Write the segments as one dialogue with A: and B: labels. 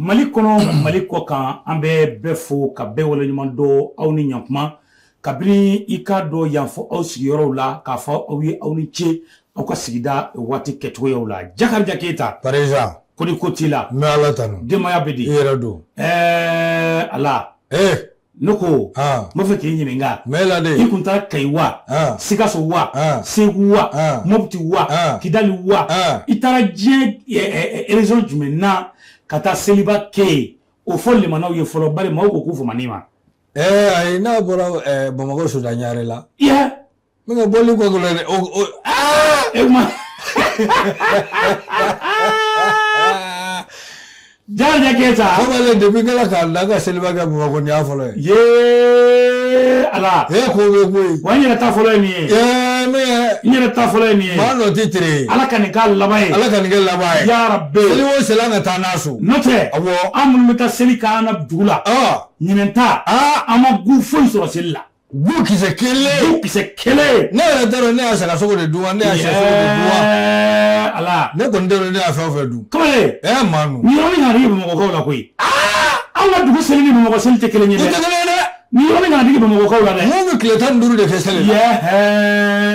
A: Mali kɔnɔ, Mali kɔ kan, an bɛ bɛɛ fo ka bɛɛ waleɲuman dɔn. Aw ni ɲankuma kabini i k'a dɔn yan fɔ aw sigiyɔrɔw la, k'a fɔ aw ye aw ni ce aw ka sigida waati kɛcogoyaw la. Jakarija Keyita.
B: Président.
A: Ko ni ko t'i la?
B: N bɛ Ala tanu.
A: Denbaya bɛ di?
B: I yɛrɛ don?
A: Ala.
B: Ee.
A: Ne ko n b'a fɛ k'i ɲininka.
B: N bɛ la de.
A: I kun taara Kayi wa, Sikaso wa, Segu wa, Mopti wa, Kidali wa, i taara diɲɛ région jumɛn na ka taa seliba kɛ yen? O fɔ limanaw ye fɔlɔ, bari maaw ko k'u famana i ma.
B: Ɛɛ ayi, n'a bɔra Bamakɔ Soda Ɲare la. N ka bɔli ko dɛ o.
A: E kuma Jakarija Keyita.
B: Kamalen, depuis n kɛla k'a da ka seliba kɛ Bamakɔ, nin y'a fɔlɔ
A: ye. Yee Ala.
B: E ko bɛ koyi.
A: Wa n yɛrɛ ta fɔlɔ ye nin ye.
B: Ee min ye.
A: N yɛrɛ ta fɔlɔ ye nin ye.
B: Maa nɔ tɛ tere ye.
A: Ala ka nin k'a laban ye.
B: Ala ka nin kɛ laban ye.
A: Yarabi.
B: Seli o seli, an ka taa n'a so.
A: N'o tɛ.
B: Awɔ.
A: An minnu bɛ taa seli k'an na dugu la. Ɲinɛn ta. An ma gu foyi sɔrɔ seli la.
B: Gu kisɛ kelen.
A: Gu kisɛ kelen.
B: Ne yɛrɛ t'a dɔn ne y'a sagasogo de dun wa, ne y'a sɛsogo de dun wa.
A: Ala.
B: Ne kɔni t'a dɔn ne y'a fɛn o fɛn dun.
A: Kamalen.
B: Ɛ maa nu.
A: Nin yɔrɔnin kana digi Bamakɔkaw la koyi. Anw ka dugu seli ni Bamakɔ seli tɛ kelen ye dɛ.
B: O tɛ kelen ye dɛ.
A: Nin yɔrɔnin kana digi Bamakɔkaw la dɛ.
B: Mun bɛ tile 15 de kɛ seli la.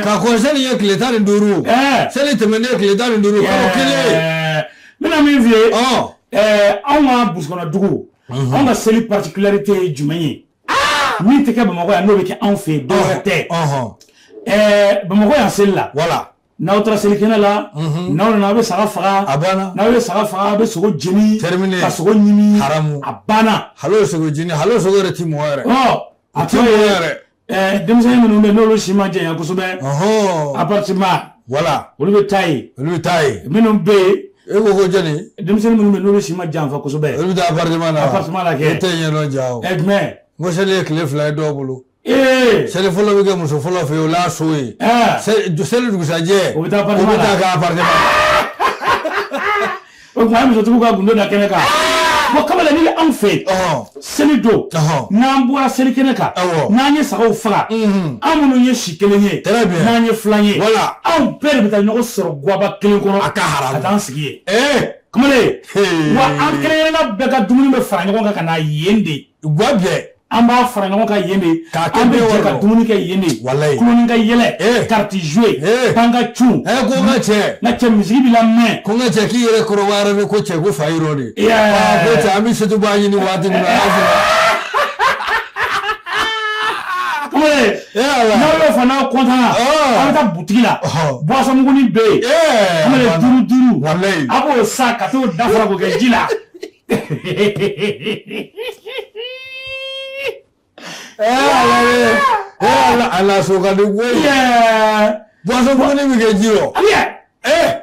B: Ka kɔn seli ye tile 15. Seli tɛmɛnen tile 15, kalo kelen.
A: N bɛna min f'i ye. Anw ka burusikɔnɔ dugu. Anw ka seli particularité ye jumɛn ye? Min tɛ kɛ Bamakɔ yan, n'o bɛ kɛ anw fɛ yen, dɔwɛrɛ tɛ. Bamakɔ yan seli la.
B: Wala.
A: N'aw taara selikɛnɛ la, n'aw nana, aw bɛ saga faga.
B: A banna.
A: N'aw ye saga faga, aw bɛ sogo jeni.
B: Terminé.
A: Ka sogo ɲimi.
B: Haramu.
A: A banna.
B: Hali sogo jeni, hali sogo yɛrɛ ti mɔgɔ yɛrɛ.
A: A
B: ti mɔgɔ yɛrɛ.
A: Denmisɛnnin minnu bɛ yen, n'olu si ma janya kosɛbɛ. Appartement.
B: Wala.
A: Olu bɛ taa yen.
B: Olu bɛ taa yen.
A: Minnu bɛ yen.
B: E ko ko jɔni?
A: Denmisɛnnin minnu bɛ yen, n'olu si ma janfa kosɛbɛ.
B: Olu bɛ taa appartement na.
A: Appartement la kɛ.
B: E tɛ ɲɛdɔn ja o.
A: Ɛ jumɛn?
B: N ko seli ye tile 2 ye dɔw bolo.
A: Ee.
B: Seli fɔlɔ bɛ kɛ muso fɔlɔ fɛ yen, o la so ye. Seli dugusajɛ.
A: O bɛ taa appartement la.
B: O bɛ taa kɛ appartement.
A: O tuma a ye musotigiw ka gundo da kɛnɛ kan. Bon kamalen, n'i bɛ anw fɛ yen, seli don, n'an bɔra selikɛnɛ kan, n'an ye sagaw faga, an minnu ye si kelen ye, n'an ye filan ye, anw bɛɛ de bɛ taa ɲɔgɔn sɔrɔ guwaba kelen kɔnɔ.
B: A ka haramu.
A: Ka taa an sigi yen. Kamalen, wa an kelen kelenna bɛɛ ka dumuni bɛ fara ɲɔgɔn kan ka na yen de.
B: Guwa bɛɛ.
A: An b'a fara ɲɔgɔn kan yen de.
B: K'a kɛ
A: An bɛ
B: bɛɛ
A: jɛ ka
B: wɔrɔ.
A: dumuni kɛ yen de.
B: Walayi.
A: Kulon ka yɛlɛ, carte jouer, pan ka cun.
B: Ko n ka cɛ.
A: N ka cɛ, misiri b'i lamɛn.
B: Ko n ka cɛ, k'i yɛrɛ kɔrɔbayara de, ko cɛ, ko fa yɔrɔ de. Aa, ko cɛ, an bɛ setuba ɲini waati min na, a y'a sɔrɔ.
A: Kamalen, n'aw y'o fɔ, n'aw content na, aw bɛ taa butigi la. Boisson mugunin bɛ yen. Kamalen, duuru duuru.
B: Walayi.
A: A b'o san ka t'o dafara k'o kɛ ji la.
B: Ala so ka di koyi. Boisson mugunin bɛ kɛ ji rɔ.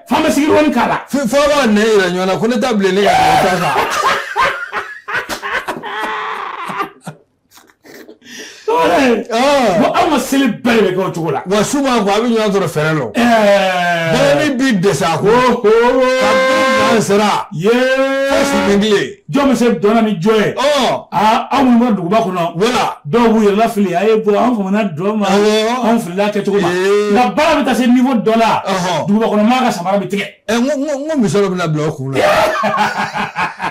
A: F'an bɛ sigirɔni k'a la.
B: Fo b'a nɛn yira ɲɔgɔn na ko ne ta bilen ne ka ta kan.
A: Bon, anw ka seli bɛɛ de bɛ kɛ o cogo la.
B: Wa souvent ko a bɛ ɲɔgɔn sɔrɔ fɛrɛ lɔ. Balani bi dɛsɛ a ko. Kabini n'an sera. Fo sini tile.
A: Jɔn bɛ se dɔn na ni jɔn ye? Aa, aw minnu bɔra duguba kɔnɔ.
B: Wala.
A: Dɔw b'u yɛrɛ lafili, a ye bɔ, an famana dɔn ma. Anw filila kɛcogo ma. Nka baara bɛ taa se niveau dɔ la. Duguba kɔnɔ maa ka samara bɛ tigɛ.
B: N ko muso dɔ bɛna bila o kun na.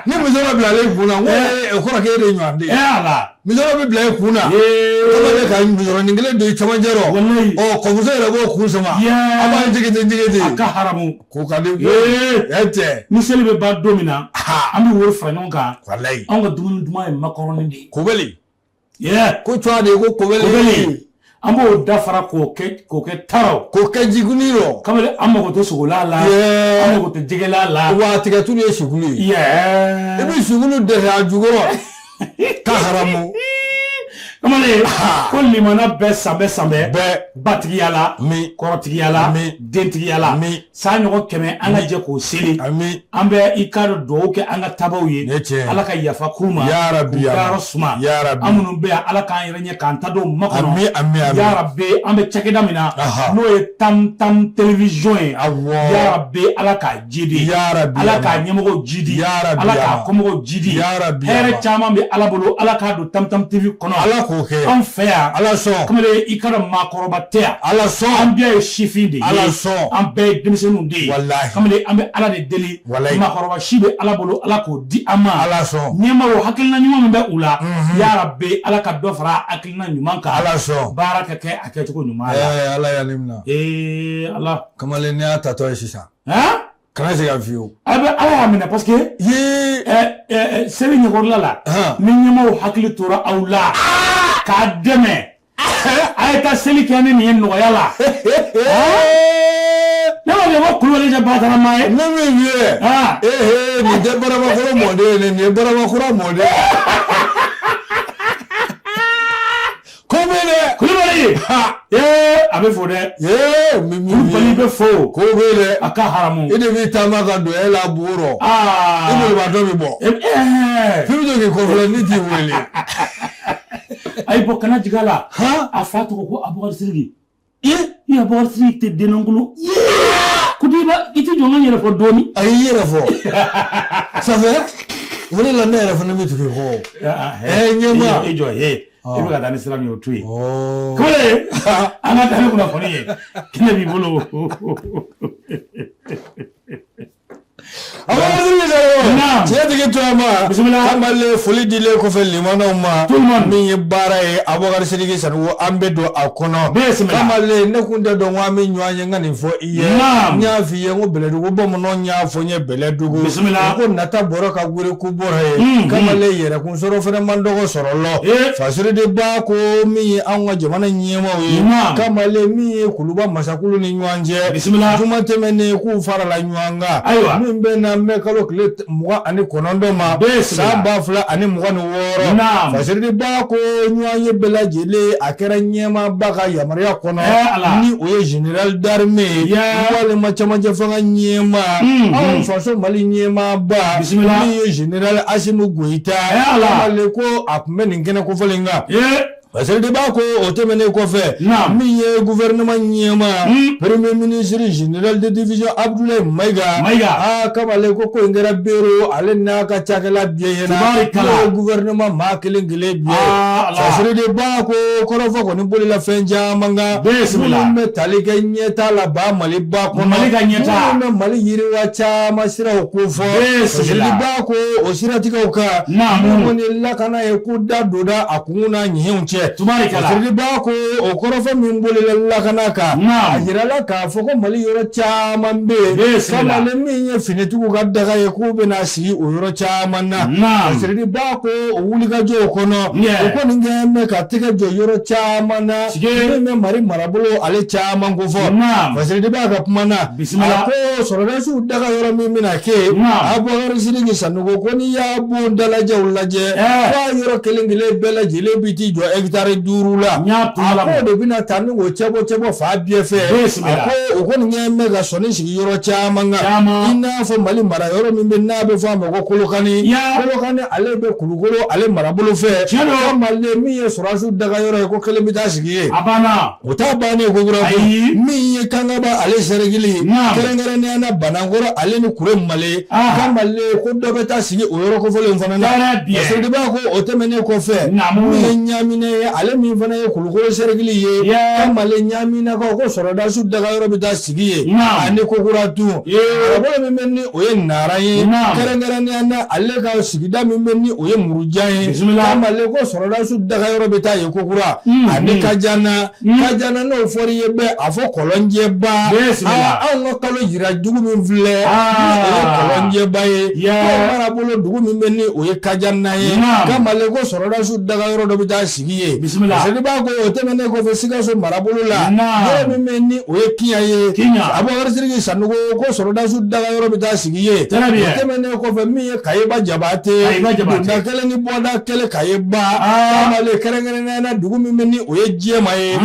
B: Ni muso dɔ bilala i kun na, n ko o kɔrɔ k'e de ɲɔgɔn den.
A: Ala.
B: Muso dɔ bɛ bila i kun na. Kamalen ka musɔrɔnin kelen don i cɛmancɛ rɔ.
A: Walayi.
B: Ɔ, kɔmuso yɛrɛ b'o kun sama. A b'a jigin ten, jigin ten.
A: A ka haramu.
B: Ko ka di koyi. Ɛ cɛ.
A: Ni seli bɛ ban don min na, an bɛ woro fara ɲɔgɔn kan.
B: Walayi.
A: Anw ka dumuni duman ye makɔrɔni de ye.
B: Kobeli.
A: Ko
B: cogoya de ko kobeli.
A: An b'o dafara k'o kɛ taraw.
B: K'o kɛ jiguni rɔ.
A: Kamalen, an mago tɛ sogola la. An mago tɛ jɛgɛla la.
B: Wa tigɛtulu ye sikulu ye. I bɛ sikulu dɛsɛ a jukɔrɔ. Ka haramu.
A: Kamalen, ko limana bɛɛ sanbɛ sanbɛ.
B: Bɛɛ.
A: Batigiya la. Kɔrɔtigiya la. Dentigiya la. San ɲɔgɔn 100, an ka jɛ k'o seli. An bɛ i ka dugawu kɛ an ka tabaw ye. Ala ka yafa k'u ma.
B: Yarabi.
A: K'u dayɔrɔ suma.
B: Yarabi.
A: An minnu bɛ yan, Ala k'an yɛrɛ ɲɛ k'an ta don makɔnɔ.
B: Ami, ami, ami.
A: Yarabi, an bɛ cakɛda min na, n'o ye Tam Tam télévision ye. Yarabi, Ala k'a jidi.
B: Yarabi.
A: Ala k'a ɲɛmɔgɔw jidi.
B: Yarabi.
A: Ala k'a kɔmɔgɔw jidi.
B: Yarabi.
A: Hɛrɛ caman bɛ Ala bolo, Ala k'a don Tam Tam TV kɔnɔ.
B: Ala k'o k'o kɛ.
A: Anw fɛ yan.
B: Ala sɔn.
A: Kamalen i ka dɔn maakɔrɔba tɛ yan.
B: Ala sɔn.
A: An bɛɛ ye sifin de ye.
B: Ala sɔn.
A: An bɛɛ ye denmisɛnninw de ye.
B: Walahi.
A: Kamalen an bɛ Ala de deli.
B: Walahi.
A: Maakɔrɔba si bɛ Ala bolo Ala k'o di an ma.
B: Ala sɔn.
A: Ɲɛmaaw hakilina ɲuman min bɛ u la. Yarabi Ala ka dɔ fara hakilina ɲuman kan.
B: Ala sɔn.
A: Baara ka kɛ a kɛcogo ɲuman la.
B: Ɛɛ Ala y'ale minɛ.
A: Ee Ala.
B: Kamalen n'i y'a tatɔ ye sisan.
A: Han?
B: Kana se ka fiyewu.
A: A bɛ Ala y'a minɛ parce que.
B: Yee.
A: Seli ɲɛkɔrɔla la. Ni ɲɛmaaw hakili tora aw la. K'a dɛmɛ. A ye taa seli kɛ ni nin ye nɔgɔya la. Ne b'a fɔ ko Kulubali tɛ batarama ye.
B: Ne min f'i ye. Ee nin tɛ baramakɔrɔ mɔden ye nin ye baramakura mɔden ye. Ko bɛ dɛ.
A: Kulubali. Ee a bɛ fo dɛ.
B: Ee min
A: Kulubali bɛ fo.
B: Ko bɛ dɛ.
A: A ka haramu.
B: E de b'i taama ka don e la bɔrɔ. I bolibaatɔ bɛ bɔ. F'i bɛ to k'i kɔfilɛ ni t'i wele.
A: Ayi bɔn kana jigin a la. A fa tɔgɔ ko Abubakari Siriki. I Abubakari Siriki tɛ dennankolo. Ko i tɛ jɔ n ka n yɛrɛ fɔ dɔɔni.
B: A y'i yɛrɛ fɔ. Ça fait o de la ne yɛrɛ fana bɛ tugu i kɔ. Ɲɛma.
A: I jɔ i bɛ ka taa ni sira min ye o to yen. Kamalen an ka taa ni kunnafoni ye kɛnɛ b'i bolo.
B: Tiɲɛtigi to a ma.
A: Bisimila.
B: Kamalen foli dilen kɔfɛ limanaw ma.
A: Tout le monde.
B: Min ye baara ye Abubakari Sidiki Sanogo an bɛ don a kɔnɔ.
A: Bisimila.
B: Kamalen ne kun tɛ dɔn ko an bɛ ɲɔgɔn ye n ka nin fɔ i ye.
A: Naam.
B: N y'a f'i ye n ko Bɛlɛdugu bamananw y'a fɔ n ye Bɛlɛdugu.
A: Bisimila.
B: Ko nata bɔra ka gere ku bɔra ye. Kamalen yɛrɛkun sɔrɔ fana man dɔgɔ sɔrɔ lɔ. Fasiridi ko min ye anw ka jamana ɲɛmaaw ye.
A: Naam.
B: Kamalen min ye Kuluba masakulu ni ɲɔgɔn cɛ.
A: Bisimila.
B: Juma tɛmɛnen k'u farala ɲɔgɔn kan.
A: Ayiwa.
B: Min bɛ na mɛ kalo tile 29 ma.
A: Bisimila.
B: San 2026.
A: Naam.
B: Fasiridiba ko ɲɔgɔn ye bɛɛ lajɛlen a kɛra ɲɛmaaba ka yamaruya kɔnɔ.
A: Ala.
B: Ni o ye général d'armée ye. Walima cɛmancɛ fanga ɲɛmaa. Anw faso Mali ɲɛmaaba.
A: Bisimila.
B: Min ye général Asimi Goyita.
A: Ala.
B: Kamalen ko a tun bɛ nin kɛnɛ kofɔlen kan. Fasiridiba ko o tɛmɛnen kɔfɛ.
A: Naam.
B: Min ye gouvernement ɲɛmaa. Premier ministre général de division Abdoulaye Mayiga.
A: Mayiga.
B: Aa kamalen ko in kɛra berew ale n'a ka cakɛla bɛɛ ɲɛna.
A: Tubaarikala.
B: N'o ye gouvernement maa kelen kelen bɛɛ.
A: Ala.
B: Fasiridiba ko kɔrɔfɔ kɔni bolila fɛn caman kan.
A: Bisimila.
B: Minnu bɛ tali kɛ ɲɛtaa la ba Maliba kɔnɔ.
A: Mali ka ɲɛtaa.
B: Minnu bɛ Mali yiriwa caman siraw ko fɔ.
A: Bisimila.
B: Fasiridiba ko o siratigɛw kan.
A: Naamu.
B: Minnu ni lakana ye ko da donda a kun n'a ɲɛw cɛ.
A: Tubaarikala.
B: Fasiridiba ko o kɔrɔfɔ min bolila lakana kan.
A: Naam.
B: A yirala k'a fɔ ko Mali yɔrɔ caman bɛ yen.
A: Bisimila.
B: Kamalen min ye finitigiw ka daga ye k'u bɛna sigi o yɔrɔ caman na.
A: Naam.
B: Fasiridiba ko o wulikajɔw kɔnɔ.
A: Yeah.
B: O kɔni kɛlen bɛ ka tɛgɛ jɔ yɔrɔ caman na.
A: Sige.
B: Min bɛ Mali marabolo ale caman ko fɔ.
A: Naam.
B: Fasiridiba ka kuma na.
A: Bisimila.
B: A ko sɔrɔdasiw daga yɔrɔ min bɛna kɛ yen.
A: Naam.
B: Abubakari Sidiki Sanogo ko n'i y'a bon dalajɛw lajɛ. F'a yɔrɔ kelen kelen bɛɛ lajɛlen bɛ t'i jɔ hɛkitari 5 la.
A: N y'a tuma
B: A
A: lamɛn.
B: ko de bɛna ta ni k'o cɛbɔ cɛbɔ fa bɛɛ fɛ.
A: Bisimila.
B: A ko o kɔni kɛlen bɛ ka sɔnni sigi yɔrɔ caman kan.
A: Caman.
B: I n'a fɔ Mali mara yɔrɔ min bɛ n'a bɛ fɔ a ma ko Kolokani.
A: Ya.
B: Kolokani ale bɛ Kulukoro ale marabolo fɛ.
A: Tiɲɛ don.
B: Kamalen min ye sɔrɔdasiw daga yɔrɔ ye ko kelen bɛ taa sigi yen.
A: A banna.
B: O t'a bannen ko kura ko
A: Ayi.
B: min ye Kangaba ale sɛrɛkili
A: Naam.
B: kɛrɛnkɛrɛnnenya na Banankɔrɔ ale ni Kure Male. Kamalen ko dɔ bɛ taa sigi o yɔrɔ kofɔlen fana na.
A: Très bien.
B: Fasiridiba ko o tɛmɛnen kɔfɛ.
A: Naamu.
B: Min ye Ɲamina ye ale min fana ye Kulukoro sɛrɛkili ye. Kamalen Ɲaminakaw ko sɔrɔdasiw daga yɔrɔ bɛ taa sigi yen.
A: Naam.
B: Ani kokura tun. Marabolo min bɛ ni o ye Nara ye.
A: Naam.
B: Kɛrɛnkɛrɛnnenya na ale ka sigida min bɛ ni o ye Murujan ye.
A: Bisimila.
B: Kamalen ko sɔrɔdasiw daga yɔrɔ bɛ taa yen kokura. Ani Kajana. Kajana n'o fɔr'i ye bɛɛ a fɔ kɔlɔnjɛba.
A: Bisimila.
B: Anw ka kalo jira dugu min filɛ. Ni o ye kɔlɔnjɛba ye. Ko marabolo dugu min bɛ ni o ye Kajana ye.
A: Naam.
B: Kamalen ko sɔrɔdasiw daga yɔrɔ dɔ bɛ taa sigi yen.
A: Bisimila.
B: Fasiridiba ko o tɛmɛnen kɔfɛ Sikaso marabolo la.
A: Naam.
B: Yɔrɔ min bɛ ni o ye Kiɲa ye.
A: Kiɲa.
B: Abubakari Sidiki Sanogo ko sɔrɔdasiw daga yɔrɔ bɛ taa sigi yen.
A: Très bien.
B: O tɛmɛnen kɔfɛ min ye Kayiba Jabate.
A: Kayiba Jabate.
B: Donda kelen ni bɔda kelen Kayiba. Kamalen kɛrɛnkɛrɛnnenya la dugu min bɛ ni o ye Jɛma ye.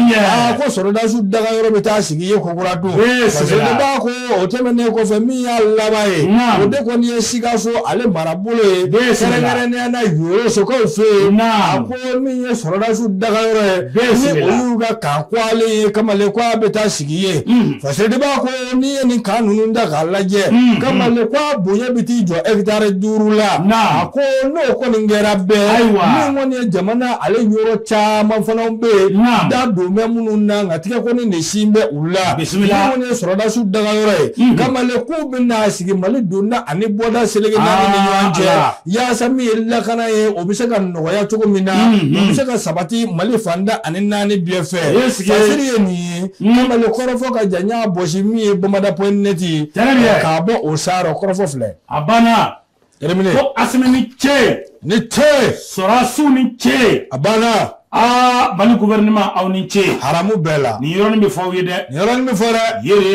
B: Ko sɔrɔdasiw daga yɔrɔ bɛ taa sigi yen kokura dun.
A: Bisimila.
B: Fasiridiba ko o tɛmɛnen kɔfɛ min y'a laban ye.
A: Naam.
B: O de kɔni ye Sikaso ale marabolo ye.
A: Bisimila.
B: Kɛrɛnkɛrɛnnenya la Yorosokaw fɛ yen.
A: Naam.
B: A ko min ye sɔrɔdasiw sɔrɔdasiw dagayɔrɔ ye ni o y'u ka kan kwalen ye kamalen ko a bɛ taa sigi yen Fasiriba ko n'i ye nin kan ninnu da k'a lajɛ kamalen ko a bonya bɛ t'i jɔ hectare 5 la a ko n'o kɔni kɛra bɛɛ ayiwa min kɔni ye jamana ale yɔrɔ caman fana bɛ yen da don bɛ minnu na nka tigɛ kɔni de sin bɛ u la bisimila min kɔni ye sɔrɔdasiw dagayɔrɔ ye kamalen k'u bɛna sigi Mali donda ani bɔda seleke naani ni ɲɔgɔn cɛ yaasa min ye lakana ye o bɛ se ka nɔgɔya cogo min na o bɛ se ka sabati Mali fan tan ani naani bɛɛ fɛ Fasiri ye nin ye kamalen kɔrɔfɔ ka jan n y'a bɔsi min ye bamada point net ye k'a bɔ o sarɔ kɔrɔfɔ filɛ
A: a banna ko Asimi ni ce
B: ni ce
A: sɔrɔdasiw ni ce
B: a banna
A: aa Mali gouvernement aw ni ce
B: haramu bɛɛ la
A: nin yɔrɔnin bɛ fɔ aw ye dɛ
B: nin yɔrɔnin bɛ fɔ dɛ
A: yere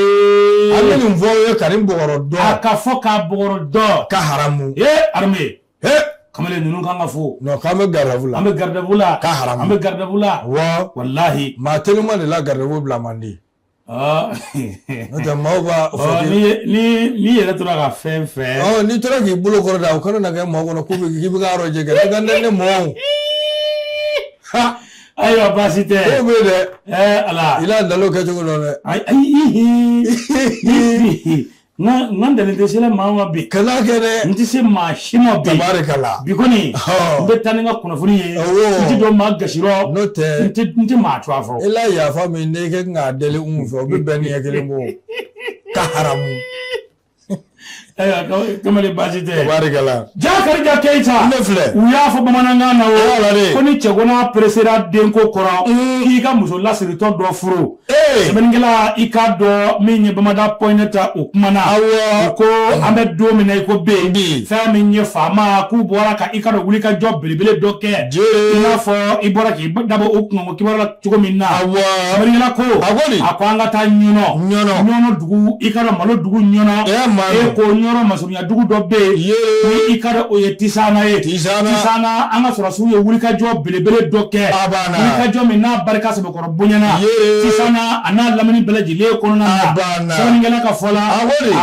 B: an bɛ nin fɔ aw ye ka nin bɔgɔrɔ dɔn
A: a ka fɔ k'a bɔgɔrɔ dɔn
B: ka haramu
A: ee armée he kamalen ninnu kan ka fo
B: non k'an bɛ garde à vous la
A: an bɛ garde à vous la
B: ka haramu
A: an bɛ garde à vous la
B: wa
A: walahi
B: maa teliman de la garde à vous bila man di n'o tɛ maaw b'a fɔ
A: n'i yɛrɛ tora ka fɛn fɛn
B: n'i tora k'i bolo kɔrɔta o kana na kɛ maaw kɔnɔ k'u bɛ k'i bɛ ka yɔrɔ jɛ kɛ ne ka ne mɔgɔw
A: ayiwa baasi tɛ
B: ko bɛ dɛ
A: ala
B: i la dalo kɛcogo dɔn dɛ
A: ayi n ka dalen tɛ sela maa ma bi
B: kana kɛ dɛ
A: n tɛ se maa si ma bi
B: tabarikala
A: bi kɔni n bɛ taa ni n ka kunnafoni ye n tɛ don maa gasi rɔ
B: n'o tɛ
A: n tɛ maa tɔgɔ fɔ
B: i la yafa min n'i kɛ k'a deli n fɛ o bɛ bɛn ni ɲɛ kelen bɔ ka haramu
A: ayiwa kamalen baasi tɛ
B: tabarikala
A: Jakarija Keyita
B: ne filɛ
A: u y'a fɔ bamanankan na o ko ni cɛgana peresera denko kɔrɔ k'i ka muso lasiritɔ dɔ furu sɛbɛnnikɛla i k'a dɔn min ye bamada point net ta o kuma na u ko an bɛ don min na i ko bi fɛn min ye faama k'u bɔra ka i ka dɔn wulikajɔ belebele dɔ kɛ i n'a fɔ i bɔra k'i dabɔ o kunkanko kibaru la cogo min na sɛbɛnnikɛla ko a ko an ka taa ɲɔnɔ ɲɔnɔ dugu i ka dɔn malo dugu ɲɔnɔ e ko ɲɔnɔ masurunya dugu dɔ bɛ yen ni i ka dɔn o ye Tisana ye Tisana an ka sɔrɔdasiw ye wulikajɔ belebele dɔ kɛ wulikajɔ min n'a barika sɛbɛkɔrɔ bonyana Tisana a n'a lamini bɛɛ lajɛlen kɔnɔna na sɛbɛnnikɛla ka fɔ la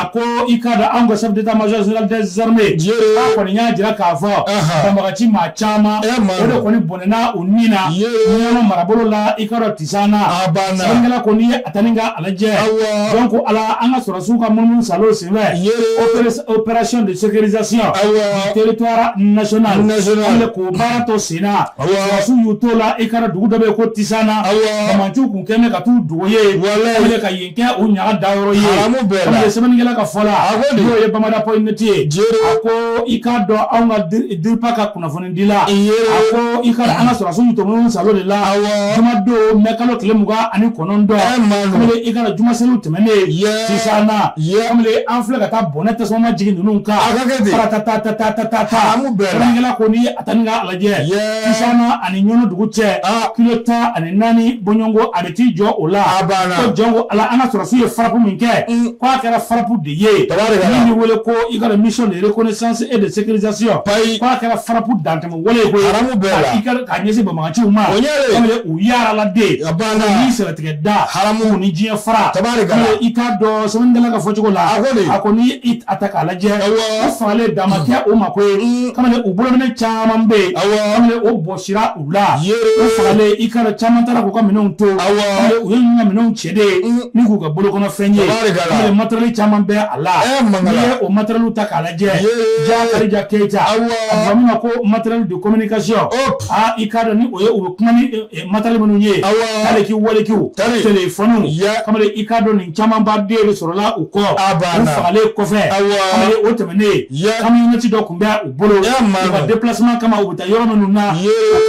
A: a ko i k'a dɔn anw ka chef d'état-major général des armées k'a kɔni y'a jira k'a fɔ banbagaci maa caman o de kɔni bɔnɛna u ni na ɲɔnɔ marabolo la i k'a dɔn Tisana sɛbɛnnikɛla ko n'i ye a ta ni ka a lajɛ donc ala an ka sɔrɔdasiw ka munumunu salo senfɛ opération de sécurisation du territoire national an bɛ k'o baara to sen na sɔrɔdasiw y'u t'o la i k'a dɔn dugu dɔ bɛ yen ko Tisana banbagaciw kun kɛlen bɛ ka t'u dogo yen wala ka yen kɛ u ɲaga dayɔrɔ ye comme sɛbɛnnikɛla ka fɔ la n'o ye bamada point net ye a ko i k'a dɔn anw ka DIRPA ka kunnafonidila a ko i k'a dɔn an ka sɔrɔdasiw y'u to munumunu salo de la jumadon mɛ kalo tile 29 i k'a dɔn juma seliw tɛmɛnen Tisana kamalen an filɛ ka taa bɔnɛ tasuma ma jigin ninnu kan ta sɛbɛnnikɛla ko n'i ye a ta ni k'a lajɛ Tisana ani ɲɔnɔ dugu cɛ kilo 14 bɔɲɔgɔnko a bɛ t'i jɔ o la ko jɔn ko ala an ka sɔrɔdasiw ye frappe min kɛ k'a kɛra frappe de ye min bɛ wele ko i ka mission de reconnaissance et de sécurisation k'a kɛra frappe dantɛmɛ wale ye koyi k'a ɲɛsin banbaganciw ma u yaarala de ni sɛbɛtigɛ da haramu ni diɲɛ fara i k'a dɔn sɛbɛnnikɛla ka fɔcogo la a ko n'i a ta k'a lajɛ o fagalen dan ma kɛ o ma koyi kamalen u bolominɛ caman bɛ yen kamalen o bɔsira u la o fagalen i k'a dɔn caman taara k'u ka minɛnw to kamalen u ye ninnu ka minɛnw cɛ de ni k'u ka bolokɔnɔfɛn ye kamalen matériel caman bɛ a la n'i ye o matériel ta k'a lajɛ Jakarija Keyita a bɛ fɔ min ma ko matériel de communication aa i k'a dɔn ni o ye u bɛ kuma ni matériel minnu ye taliki walikiw telefɔniw kamalen i k'a dɔn nin camanba de de sɔrɔla u kɔ u fagalen kɔfɛ kamalen o tɛmɛnen camionnette dɔ tun bɛ u bolo u ka déplacement kama u bɛ taa yɔrɔ minnu na o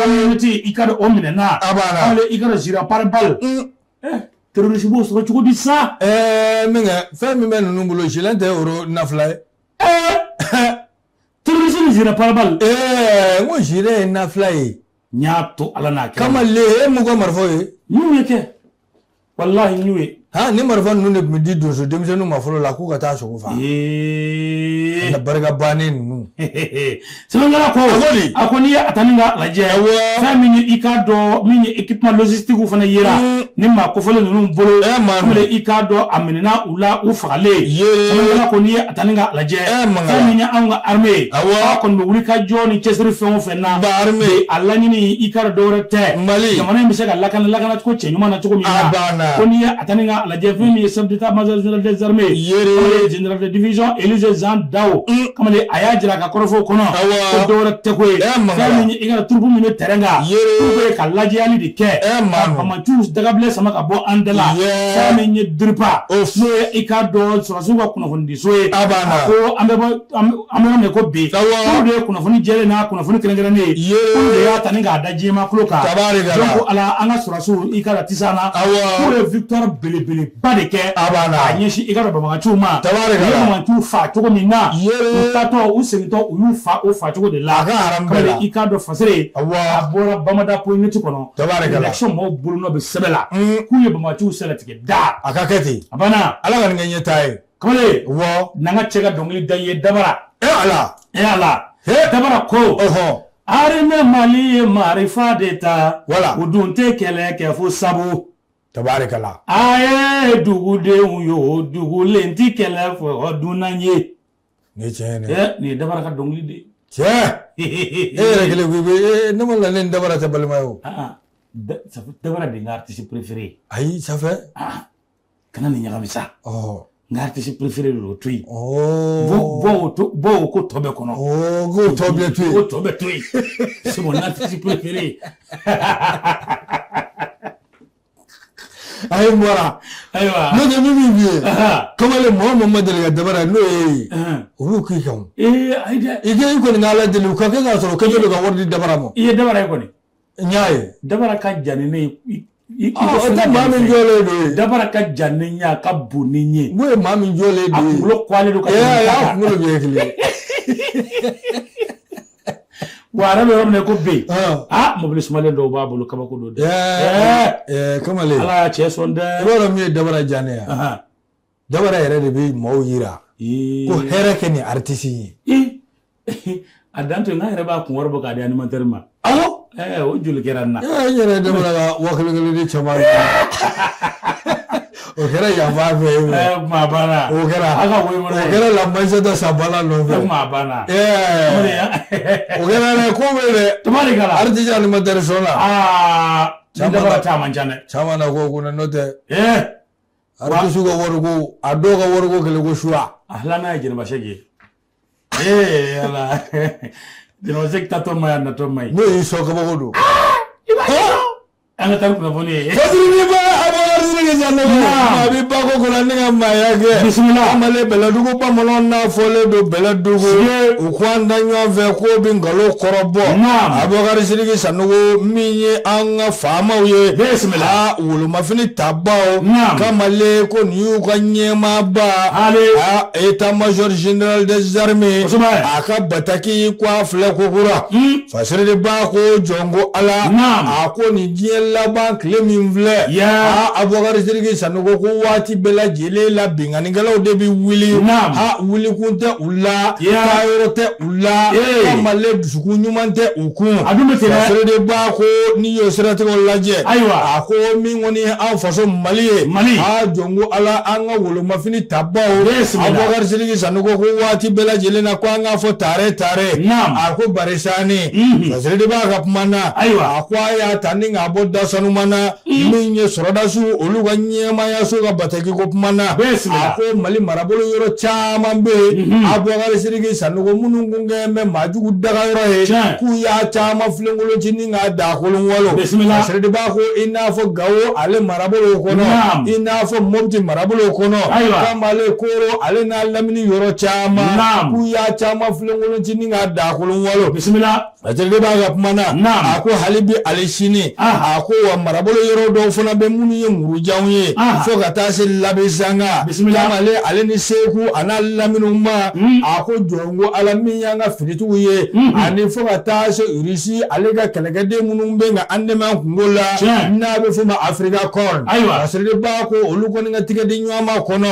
A: camionnette i k'a dɔn o minɛna kamalen i k'a dɔn gilet pare-balles terroriste b'o sɔrɔ cogo di sa.
B: Min kɛ fɛn min bɛ ninnu bolo gilet tɛ euro nafila ye.
A: Terroriste ni gilet pare-balles.
B: N ko gilet ye nafila ye.
A: N y'a to ala n'a kɛ.
B: Kamalen e m'u ka marifaw ye.
A: N y'u ye kɛ walahi n y'u ye.
B: Han ni marifa ninnu de tun bɛ di donso denmisɛnninw ma fɔlɔ la k'u ka taa sogo faga. Na barika bannen ninnu. kun.
A: Sɛbɛnkɛla ko a ko n'i ye a ta ni ka lajɛ, fɛn min ye i k'a dɔn min ye équipement logistique fana yera ni maa kofɔlen ninnu bolo, kamalen i k'a dɔn a minɛna u la u fagalen. Sɛbɛnkɛla ko n'i ye a ta ni ka lajɛ, fɛn min ye anw ka armée ye, a kɔni bɛ wuli ka jɔ ni cɛsiri fɛn o fɛn na, a laɲini i k'a dɔn dɔwɛrɛ tɛ, jamana in bɛ se ka lakana lakanacogo cɛ ɲuman na cogo min na. Ko n'i ye a ta ni ka lajɛ, fɛn min ye chef d'état-major général des armées, général de division Élisée Jean Dao, kamalen a y'a jira a ka kɔrɔfɔw kɔnɔ ko dɔwɛrɛ tɛ ko ye, fɛn min ye i ka troupe min bɛ terrain kan, k'u bɛ ka lajɛyali de kɛ ka banbaanciw dagabilen sama ka bɔ an da la. Fɛn min ye DIRPA, n'o ye i k'a dɔn sɔrɔdasiw ka kunnafonidiso ye, a ko an bɛ bɔ an bɛ yɔrɔ min ko bi, k'olu de ye kunnafoni jɛlen n'a kunnafoni kɛrɛnkɛrɛnnen ye, k'olu de y'a ta ni k'a da diɲɛmaa tulo kan. Donc ala an ka sɔrɔdasiw i ka la tisan na, k'u ye victoire belebeleba de kɛ k'a ɲɛsin i ka dɔn banbaganciw ma. U ye banbaganciw fa cogo min na, u taatɔ u segintɔ u y'u fa o fa cogo de la. I k'a dɔn Fasere a bɔra Bamada point net kɔnɔ, rédaction mɔgɔw bolonɔ bɛ sɛbɛn la k'u ye banbaganciw sɛlɛtigɛ da.
B: A ka kɛ ten,
A: a banna.
B: Ala ka nin kɛ ɲɛtaa ye.
A: Kamalen, n'an ka cɛ ka dɔnkili da i ye Dabara.
B: E Ala,
A: e Ala, Dabara ko armée Mali ye marifa de ta, u dun tɛ kɛlɛ kɛ fo sabu.
B: Tabarikala.
A: A ye dugudenw yo, dugulen ti kɛlɛ fɔ dunan ye.
B: Nin ye tiɲɛ ye dɛ.
A: Nin ye Dabara ka dɔnkili de ye.
B: Tiɲɛ. E yɛrɛ kelen ko ne ma la ne ni Dabara tɛ balima ye o.
A: Dabara de ye n ka artiste préféré.
B: Ayi, ça fait.
A: Kana nin ɲagami sa. N ka artiste préféré de o to yen. Bɔ o ko tɔ bɛɛ kɔnɔ.
B: K'o tɔ bɛɛ to yen.
A: K'o tɔ bɛɛ to yen. C'est mon artiste préféré.
B: A ye n bɔra.
A: Ayiwa.
B: N'o tɛ min b'i ye. Kamalen mɔgɔ mɔgɔ ma deli ka Dabara n'o ye ye. Olu k'i kan.
A: Ee ayi dɛ.
B: I kɛ i kɔni k'Ala deli u ka kɛ k'a sɔrɔ kɛtɔ don ka wari di Dabara ma.
A: I ye Dabara ye kɔni.
B: N y'a ye.
A: Dabara ka jan ni ne ye.
B: O tɛ maa min jɔlen don ye.
A: Dabara ka jan ni ye, a ka bon ni ye.
B: N'o ye maa min jɔlen don ye.
A: A kunkolo kɔgɔlen don ka tɛmɛ
B: ta kan. A kunkolo bɛ kelen ye.
A: Wa a yɛrɛ bɛ yɔrɔ min na ko bi, mobili sumalen dɔw b'a bolo, kabako don
B: dɛ. Kamalen.
A: Ala y'a cɛ sɔn dɛ.
B: I b'a dɔn min ye Dabara diya ne ye. Dabara yɛrɛ de bɛ maaw yira ko hɛrɛ kɛ nin artiste in
A: ye. A dan to yen, n'a yɛrɛ b'a kun wari bɔ k'a di animateur ma.
B: Awɔ.
A: O joli kɛra n na.
B: N yɛrɛ Dabara ka 1000 di caman na. O kɛra yan fan fɛ yen.
A: Kuma banna.
B: O kɛra.
A: A ka woyo
B: o kɛra la manchette sabala nɔfɛ.
A: Kuma banna.
B: O kɛra dɛ, ko bɛ dɛ.
A: Tabarikala.
B: Artiste animateur sɔn la.
A: Aa. Dabara caman ca dɛ.
B: Caman na ko kunna n'o tɛ. Artiste ka wariko, a dɔw ka wariko kɛlen ko suwa.
A: A filanan ye Jɛnɛba Sɛki ye. Ee ala. Jɛnɛba Sɛki tatɔ ma ye, a natɔ ma ye.
B: N'o y'i sɔn kabako don.
A: I b'a ye. An ka taa ni kunnafoni ye.
B: Fasiri ba Abubakar Sidiki Sanogo. Maa bi bako kɔnɔ ni ka maaya kɛ.
A: Bisimila.
B: Kamalen Bɛlɛdugu bamananw n'a fɔlen don Bɛlɛdugu. U ko an da ɲɔgɔn fɛ k'o bɛ nkalon kɔrɔbɔ. Abubakar Sidiki Sanogo min ye an ka faamaw ye.
A: Bisimila.
B: A wolomafini tabaw. Kamalen ko nin y'u ka ɲɛmaaba.
A: Ale.
B: A état-major général des armées.
A: Kosɛbɛ.
B: A ka bataki ko a filɛ ko kura. Fasiri de ba ko jɔn ko Ala. A ko nin diɲɛ laban tile min filɛ. A Abubakar Sidiki Sanogo ko waati bɛɛ lajɛlen la binkannikɛlaw de bɛ wuli. A wulikun tɛ u la. Taayɔrɔ tɛ u la. Kamalen dusukun ɲuman tɛ u kun.
A: A dun bɛ ten dɛ.
B: Fasiri de ba ko n'i y'o siratigɛw lajɛ.
A: Ayiwa.
B: A ko min kɔni ye an faso Mali ye.
A: Mali.
B: A jɔn ko Ala an ka wolomafini tabaw. Abubakar Sidiki Sanogo ko waati bɛɛ lajɛlen na ko an k'a fɔ tare tare. A ko barisani. Fasiri de b'a ka kuma na.
A: Ayiwa.
B: A ko a y'a ta ni k'a bɔ da sanuman na. Min ye sɔrɔdasiw olu ka ɲɛmaayaso ka bataki ko kuma na. A ko Mali marabolo yɔrɔ caman bɛ yen. Abubakar Sidiki Sanogo minnu kun kɛlen bɛ maajugu dagayɔrɔ ye. K'u y'a caman filenkolon ci ni k'a da kolon walo. Fasiri de b'a ko i n'a fɔ Gawo ale marabolo kɔnɔ. I n'a fɔ Mopti marabolo kɔnɔ. Kamalen Koro ale n'a lamini yɔrɔ caman. K'u y'a caman filenkolon ci ni k'a da kolon walo.
A: Bisimila.
B: Fasiriden b'a ka kuma na a ko hali bi ale sini a ko wa marabolo yɔrɔ dɔw fana bɛ minnu ye murujanw ye fo ka taa se Labezanga kamalen ale ni Segu a n'a laminiw ma a ko jɔn ko Ala min y'an ka finitigiw ye ani fo ka taa se Irisi ale ka kɛlɛkɛden minnu bɛ ka an dɛmɛ an kunko la n'a bɛ f'o ma Africa Corps. Ayiwa Fasiriden ba ko olu kɔni ka tigɛ di ɲɔgɔn ma kɔnɔ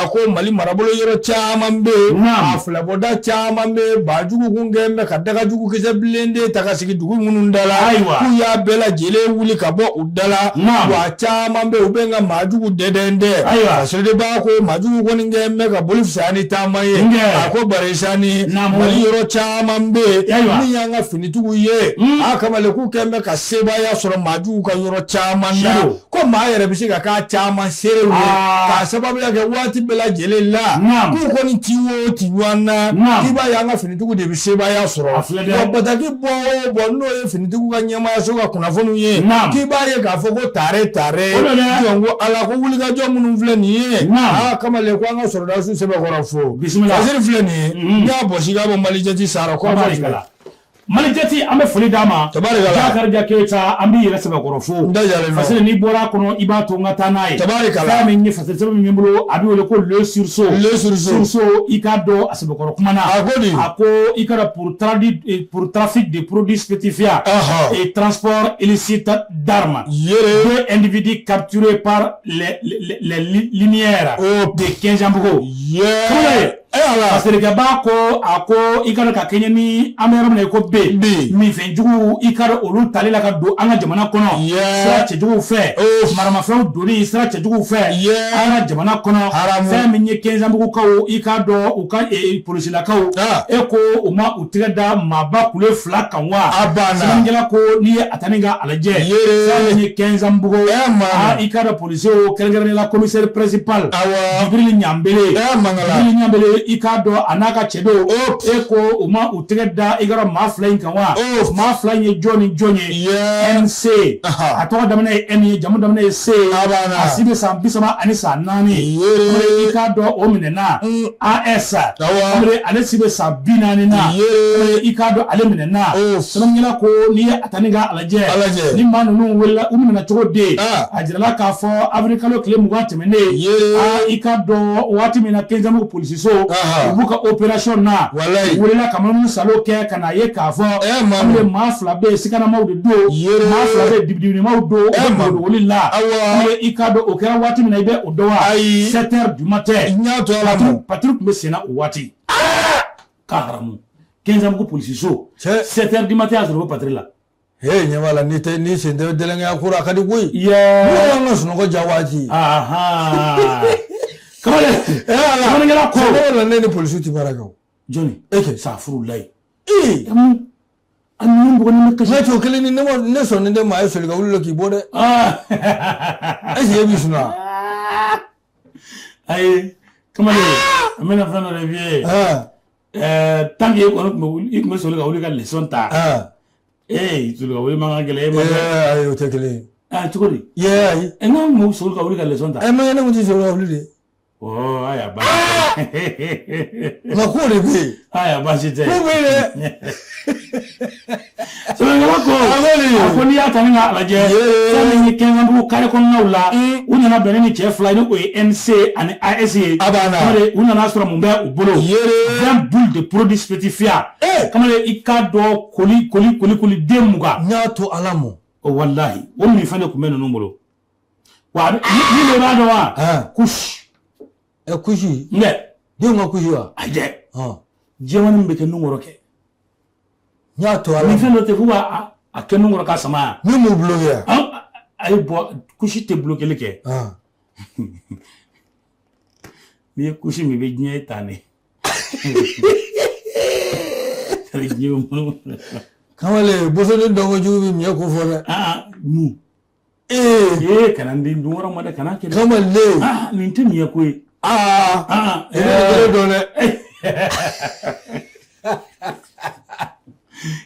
B: a ko Mali marabolo yɔrɔ caman bɛ yen a filabɔda caman bɛ bajugu kun kɛlen bɛ ka dagajugu kisɛ bilen de ta ka sigi dugu minnu da la ayiwa k'u y'a bɛɛ lajɛlen wuli ka bɔ u da la wa caman bɛ u bɛ ka maajugu dɛdɛn dɛ ayiwa Fasiriden ba ko maajugu kɔni kɛlen bɛ ka boli fisaya ni taama ye a ko barisa ni Mali yɔrɔ caman bɛ yen min y'an ka finitigiw ye a kamalen k'u kɛlen bɛ ka sebaaya sɔrɔ maajugu ka yɔrɔ caman na ko maa yɛrɛ bɛ se ka k'a caman seerew ye k'a sababuya kɛ waati bɛɛ lajɛlen la k'u kɔni ti o ti ɲɔgɔn na k'i b'a ye an ka finitigiw de bɛ sebaaya sɔrɔ wa bataki bɔ o bɔ n'o ye finitigiw ka ɲɛmaayaso ka kunnafoniw ye k'i b'a ye k'a fɔ ko tare tare jɔn ko Ala ko wulikajɔ minnu filɛ nin ye aa kamalen ko an ka sɔrɔdasiw sɛbɛkɔrɔ fo Fasiri filɛ nin ye n'i y'a bɔsi k'a bɔ Malijɛti sara kɔrɔ filɛ.
A: Malijɛti an bɛ foli d'a ma
B: tabarikala
A: Jakarija Keyita an b'i yɛrɛ sɛbɛkɔrɔ fo
B: n da jalen don
A: Fasiri n'i bɔra a kɔnɔ i b'a to n ka taa n'a ye
B: tabarikala
A: fɛn min ye Fasiri sɛbɛn min bɛ n bolo a bɛ wele ko le sursaut
B: le sursaut
A: sursaut i k'a dɔn a sɛbɛkɔrɔ kuma na
B: a ko di
A: a ko i ka dɔn pour trafic de produits stupéfiants et transport illicite d'armes
B: yere
A: deux individus capturés par les limières de Quinzambougou
B: yeah.
A: Fasirikɛba ko a ko i ka dɔn ka kɛɲɛ ni an bɛ yɔrɔ min na i ko bi minfɛnjuguw i ka dɔn olu tali la ka don an ka jamana kɔnɔ sira cɛjuguw fɛ maramafɛnw donni sira cɛjuguw fɛ an ka jamana kɔnɔ fɛn min ye Quinzambougukaw i k'a dɔn u ka polisilakaw e ko u ma u tɛgɛ da maaba kule fila kan wa sɛbɛnnikɛla ko n'i ye a ta ni ka a lajɛ fɛn min ye Quinzambougou i ka dɔn polisiw kɛrɛnkɛrɛnnenya la commissaire principal Jibril Ɲanbele Jibril Ɲanbele i k'a dɔn a n'a ka cɛdenw e ko u ma u tɛgɛ da i ka dɔn maa fila in kan wa maa fila in ye jɔn ni jɔn ye MC a tɔgɔ daminɛ ye M ye jamu daminɛ ye C a si bɛ san 34 i k'a dɔn o minɛna AS ale si bɛ san 40 na i k'a dɔn ale minɛna sɛbɛnnikɛla ko n'i ye a ta ni k'a lajɛ ni maa ninnu welela u minɛna cogo di a jirala k'a fɔ avril kalo tile 20 tɛmɛnen i k'a dɔn waati min na Quinzambougou polisiso u b'u ka opération na u welela ka munumunu salo kɛ ka n'a ye k'a fɔ an bɛ maa fila bɛ yen sikanamaw de don maa fila bɛ yen dibidibinimaw don u bɛ dogoli la i k'a dɔn o kɛra waati min na i bɛ o dɔn wa 7 heures du matin patrouille tun bɛ sen na o waati k'a haramu Quinzambougou polisiso 7 heures du matin y'a sɔrɔ u bɛ patrouille la.
B: He ɲɛ b'a la n'i tɛ n'i sen tɛ dɛlɛnkɛya ko la a ka di koyi. Yɛɛ. N'o y'an ka sunɔgɔ diya waati.
A: Kamalen. Sɛbɛnnikɛla ko.
B: Ne la ne ni polisiw tɛ baara kɛ o.
A: Jɔnni.
B: E kɛ.
A: Safurulayi. Ee. A ninnu bugɔ ni
B: kasi. Ne t'o kelen ni ne ma ne sɔnnen tɛ maa ye soli ka wuli la k'i bɔ dɛ. Est ce que e b'i sunɔgɔ.
A: Ayi kamalen n bɛna fɛn dɔ de f'i ye. Tant que e kɔni tun bɛ wuli i tun bɛ soli ka wuli ka leçon ta. Ee soli ka wuli man ka gɛlɛn e ma.
B: Ayi o tɛ kelen ye.
A: Aa cogo di.
B: Yɛ ayi.
A: Ɛ n'an tun bɛ soli ka wuli ka leçon ta.
B: Ɛ mais ne tun tɛ soli ka wuli de.
A: Ɔ ayiwa baasi
B: tɛ. Nka ko de bɛ yen.
A: Ayiwa baasi tɛ.
B: Ko bɛ yen dɛ.
A: Sɛbɛnnikɛla ko a ko n'i y'a ta ni k'a lajɛ fɛn min ye Quinzambougou carré kɔnɔnaw la u nana bɛn ni cɛ fila ye ni o ye MC ani AS ye u nana sɔrɔ mun bɛ u bolo 20 boules de produits stupéfiants kamalen i k'a dɔn koli koli koli koli den 20.
B: N y'a to Ala ma.
A: O walahi o minfɛn de tun bɛ ninnu bolo wa ni de b'a dɔn wa kusi.
B: Ɛ kusi.
A: N dɛ.
B: Denw ka kusi wa.
A: Ayi dɛ. Jɛman min bɛ kɛ nun kɔrɔ kɛ.
B: N y'a to Ala
A: ma. Ni fɛn dɔ tɛ f'u b'a a kɛ nun kɔrɔ k'a sama yan.
B: Min b'u bloqué yan.
A: Ayi bɔn kusi tɛ bloqueli kɛ. N'i ye kusi min i bɛ diɲɛ ta ne.
B: Kamalen bosoden dɔnko jugu bɛ miɲɛ ko fɔ dɛ.
A: Mun.
B: Ee
A: kana n den dun wɛrɛ ma dɛ kana kɛ.
B: Kamalen.
A: Nin tɛ miɲɛ ko ye.
B: Aa e bɛ dɔn dɛ.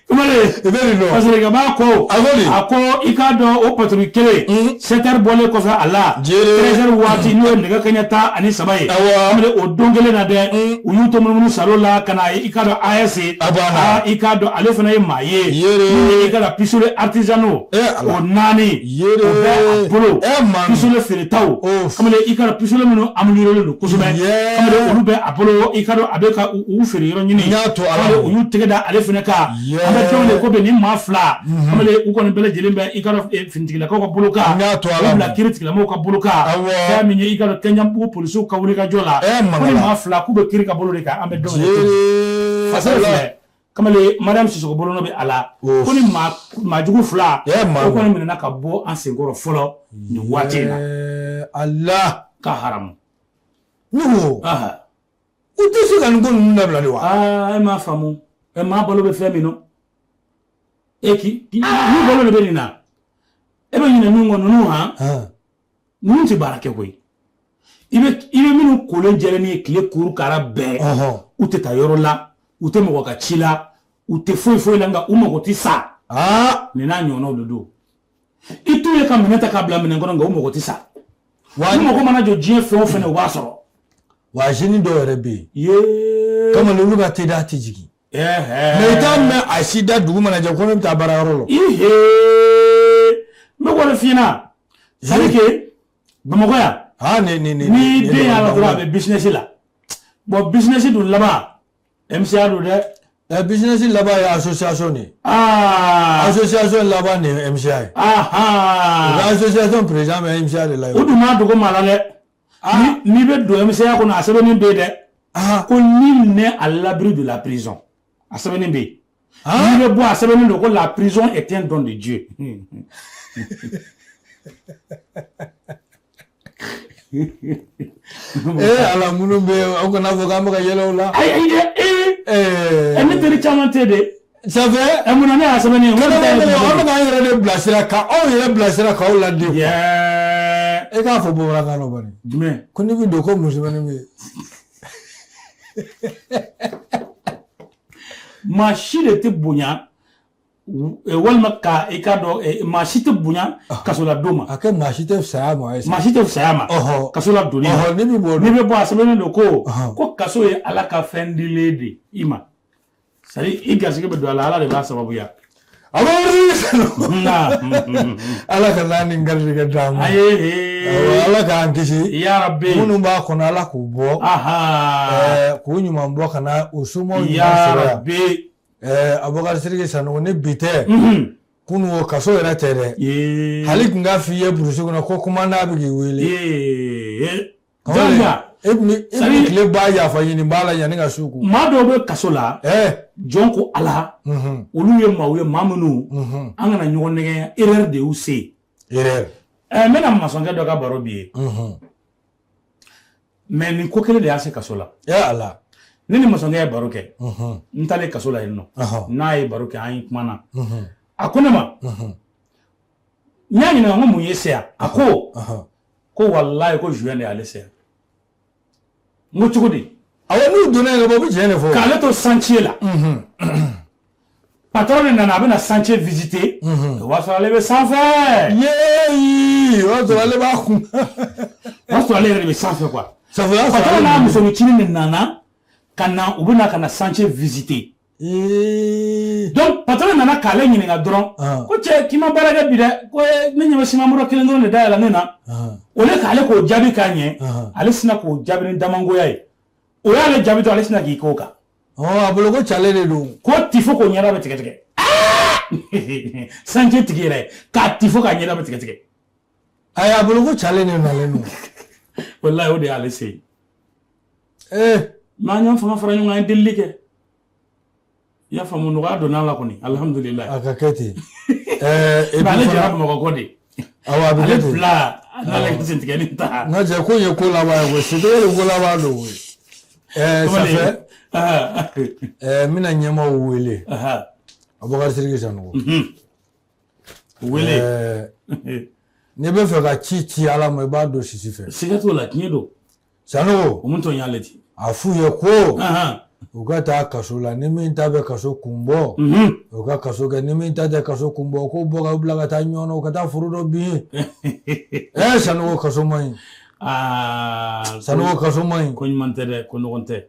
A: Kamalen.
B: I bɛ nin dɔn.
A: Parce que b'a ko
B: A ko di?
A: A ko i k'a dɔn o patrouille kelen 7 heures bɔlen kɔfɛ a la
B: Jere.
A: 13 heures waati n'o ye nɛgɛ kanɲɛ 13 ye.
B: Awɔ.
A: Kamalen o don kelen na dɛ, u y'u to munumunu salo la ka na i k'a dɔn AS
B: A banna.
A: Aa, i k'a dɔn ale fana ye maa ye
B: Yere.
A: min ye i k'a dɔn pistolet artisanaux
B: Eh, Ala.
A: o 4
B: Yere.
A: o bɛ a bolo.
B: Eh, maa min.
A: Pistolet feeretaw.
B: Of.
A: Kamalen i k'a dɔn pistolet minnu amélioré don kosɛbɛ.
B: Yeah.
A: Kamalen olu bɛ a bolo, i k'a dɔn a bɛ ka u feere yɔrɔ ɲini.
B: N y'a to Ala
A: Kamalen
B: ma.
A: u y'u tɛgɛ da ale fana kan.
B: Yeah.
A: An bɛ fɛnw de ko bɛ nin maa 2. Kamalen u kɔni bɛɛ lajɛlen bɛ i k'a dɔn finitigilakaw ka bolo kan.
B: N y'a to Ala
A: U bila
B: ma.
A: kiiri tigilamɔgɔw ka bolo kan.
B: Awɔ.
A: Fɛn min ye i k'a dɔn Kɛɲɛbugu polisiw ka wulikajɔ la.
B: Eh,
A: Ko nin
B: Mangala.
A: maa 2 k'u bɛ kiiri ka bolo de kan, an bɛ don min na i ko bi.
B: Jere.
A: Fasɛrɛ filɛ, kamalen Mariam Sisoko bolonɔ bɛ a la.
B: Of.
A: Ko ni maa jugu 2
B: Eh, maa
A: o kɔni minɛna ka bɔ an senkɔrɔ fɔlɔ nin waati in na.
B: Eh, Ala.
A: Ka haramu.
B: Ne ko
A: Aha.
B: u tɛ se ka nin ko ninnu dabila de wa?
A: Aa, e m'a faamu. E maa balo bɛ fɛn min nɔ. E k'i ni balo de bɛ nin na. E bɛ ɲinɛ min kɔ ninnu han.
B: Han.
A: Ninnu tɛ baara kɛ koyi. I bɛ minnu kolen jɛlen ye tile kuru kara bɛɛ.
B: Ɔhɔn.
A: U tɛ taa yɔrɔ la, u tɛ mɔgɔ ka ci la, u tɛ foyi foyi la, nka u mago tɛ sa.
B: Aa.
A: Nin n'a ɲɔgɔnnaw de don. I t'u ye ka minɛn ta k'a bila minɛn kɔnɔ, nka u mago tɛ sa.
B: Wa
A: U mago mana jɔ diɲɛ fɛn o fɛn na, u b'a sɔrɔ.
B: Wa jeunes dɔw yɛrɛ bɛ yen.
A: Yee.
B: Kamalen olu ka teliya tɛ jigin.
A: Ɛhɛ.
B: Mais i t'a mɛn a si da dugu mana jɛ ko ne bɛ taa baarayɔrɔ la.
A: Ihe. N bɛ k'o de f'i ɲɛna. C'est à dire que Bamakɔ yan.
B: Ah, ni ni ni.
A: Ni den y'a la dɔrɔn a bɛ business la. Bon, business dun laban MCA don dɛ.
B: Ɛ, business laban ye association de ye.
A: Aa.
B: Association laban de ye MCA ye. U ka
A: Ahan.
B: association président bɛ MCA de la
A: O
B: yen.
A: dun m'a dogo maa la dɛ. N'i bɛ don MCA kɔnɔ, a sɛbɛnni bɛ yen dɛ.
B: Ah.
A: Ko nul n'est à l'abri de la prison. A sɛbɛnni bɛ yen.
B: Ah.
A: N'i bɛ bɔ, a sɛbɛnni don ko la prison est un don de Dieu.
B: Eh Ala, minnu bɛ yen, aw kana fɔ k'an bɛ ka yɛlɛ o la.
A: Ayi ayi ee.
B: Eh.
A: Ne teri caman tɛ de.
B: Ça fait.
A: Ɛ, mun na ne y'a sɛbɛnni ye? N ko ne ta ye
B: An bɛ
A: prison
B: k'an yɛrɛ de bilasira, ka aw yɛrɛ bilasira, k'aw ladi.
A: ye. Yeah.
B: E k'a fɔ bamanankan na bani.
A: Jumɛn?
B: Ko n'i bɛ don ko musomanin bɛ yen.
A: Maa si de tɛ bonya walima ka i k'a dɔn maa si tɛ bonya kasoladon ma.
B: A kɛ maa si tɛ fisaya ma ye.
A: Maa si tɛ fisaya ma.
B: Ɔhɔ.
A: Kasoladonni ma.
B: Ɔhɔ, n'i bɛ bɔ.
A: N'i bɛ bɔ, a sɛbɛnnen don ko
B: Ɔhɔn.
A: ko kaso ye Ala ka fɛn dilen de i ma. C'est à dire i garisɛgɛ bɛ don a la, Ala de b'a sababuya.
B: A bɛ wuli.
A: Nka
B: Ala ka n'a ni garijɛgɛ d'an ma.
A: ayi
B: Awɔ, Ala k'an kisi.
A: Ya Rabbi.
B: Minnu b'a kɔnɔ, Ala k'u bɔ.
A: Aha.
B: K'u ɲuman bɔ ka na u somɔgɔw ɲuman
A: Ya
B: sɔrɔ yan.
A: Rabbi.
B: Abubakar Sidiki Sanogo, ni bi tɛ.
A: Mhm.
B: Kunun o kaso yɛrɛ tɛ dɛ.
A: Ye.
B: Hali tun k'a f'i ye burusi kɔnɔ ko commandant bɛ k'i wele.
A: Ye.
B: Kamalen,
A: Jɔn
B: e tun bɛ e
A: C'est-à-dire-
B: tun bɛ tile ba yafa ɲini b'a la yanni ka su ko.
A: Maa dɔw bɛ kaso la. Jɔn ko Ala. Olu ye maaw ye, maa minnu an kana ɲɔgɔn nɛgɛn, erreur de y'u se.
B: Erreur.
A: Ɛ, n bɛna masɔnkɛ dɔ ka baro bi ye. Mais nin ko kelen de y'a se kaso la.
B: Ya Ala.
A: Ne ni masɔnkɛ ye baro kɛ. N taalen kaso la yen nɔ. N'a ye baro kɛ, an ye kuma na. A ko ne ma. N y'a ɲininka ko mun ye se yan. A ko ko walayi ko juin de y'ale se yan. N ko cogo di?
B: Awɔ, n'u donna yen ka ban, u bɛ tiɲɛ de fɔ.
A: K'ale to chantier la. Patron de nana, a bɛna chantier visiter. O b'a sɔrɔ ale bɛ sanfɛ.
B: Yeeyi, o y'a sɔrɔ ale b'a kun.
A: O y'a sɔrɔ ale yɛrɛ de bɛ sanfɛ quoi.
B: Ça fait o y'a sɔrɔ
A: Patron
B: ale
A: n'a musonin de nana ka na, u bɛna ka na chantier visiter.
B: Ee.
A: Donc patron nana k'ale ɲininka dɔrɔn. Ko cɛ, k'i ma baara kɛ bi dɛ. Ko ne ɲɛ bɛ simanbɔrɔ kelen dɔrɔn de dayɛlɛ ne na. O le k'ale k'o jaabi k'a ɲɛ. Ale sinna k'o jaabi ni damangoya ye. O y'ale jaabi dɔrɔn, ale sinna k'i k'o kan.
B: Ɔ, a bolo ko cale de don.
A: Ko tifo k'o ɲɛda bɛ tigɛ tigɛ. Chantier tigi yɛrɛ k'a tifo k'a ɲɛda bɛ tigɛ tigɛ.
B: Ayi, a bolo ko cale de nalen don.
A: Walayi, o de y'ale se yen.
B: Ee.
A: N'an y'an fanga fara ɲɔgɔn kan, an ye delili kɛ. I y'a faamu, nɔgɔya donna a la kɔni, alihamudulilayi.
B: A ka kɛ ten. Ɛɛ, et
A: Mais ale
B: puis
A: jɛra
B: fana.
A: Bamakɔ kɔ de.
B: Awɔ, a bɛ
A: Ale
B: kɛ ten.
A: bila n'ale ka sentigɛli ta.
B: N ka cɛ, ko in ye ko laban ye koyi, sentigɛ de ko laban don koyi. Ɛɛ, ça fait. Ɛɛ, n bɛna ɲɛmaaw wele. Abubakar Sidiki Sanogo.
A: Wele.
B: Ɛɛ, n'i bɛ fɛ ka ci ci Ala ma, i b'a don sisi fɛ.
A: Siga t'o la, tiɲɛ don.
B: Sanogo.
A: O mun tɔ y'ale ti.
B: A f'u ye ko. U ka taa kaso la, ni min ta bɛ kaso kun bɔ, u ka kaso kɛ, ni min ta tɛ kaso kun bɔ, k'o bɔ ka bila ka taa ɲɔgɔn, u ka taa foro dɔ bin. Sanogo, kaso man ɲi. Sanogo, kaso man ɲi.
A: Ko ɲuman tɛ dɛ, ko ɲɔgɔn tɛ.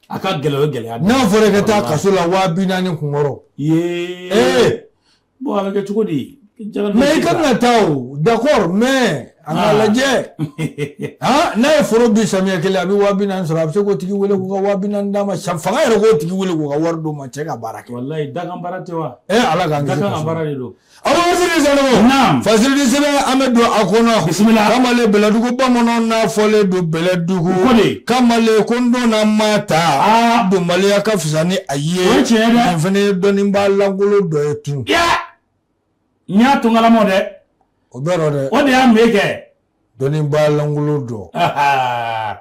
A: A ka gɛlɛn, o ye gɛlɛya.
B: N'a fɔra i ka taa kaso la 40 000 kunkɔrɔ.
A: Ye. Bon, a bɛ kɛ cogo di?
B: Mais i kan ka taa o, d'accord, mais an k'a lajɛ. N'a ye foro bin samiyɛ kelen, a bɛ 40 000 sɔrɔ, a bɛ se k'o tigi wele k'u ka 40 000 d'a ma. Fanga yɛrɛ k'o tigi wele k'u ka wari d'o ma, cɛ ka baara kɛ.
A: Walayi, dakan baara tɛ wa?
B: Ala k'an
A: kisi. Dakan baara de don.
B: Abubakar Sanogo.
A: Naam.
B: Fasiridi sɛbɛn, an bɛ don a kɔnɔ.
A: Bisimila.
B: Kamalen, Bɛlɛdugu bamananw n'a fɔlen don Bɛlɛdugu.
A: Ko de.
B: Kamalen, ko n donna maa ta. Donbaliya ka fisa ni a ye.
A: O ye tiɲɛ ye dɛ.
B: Nin fana ye dɔnnibaa lankolon dɔ ye tun.
A: N y'a to nkalamaw dɛ.
B: O bɛɛ rɔ dɛ.
A: O de y'a mun kɛ.
B: Dɔnnibaa lankolon dɔ.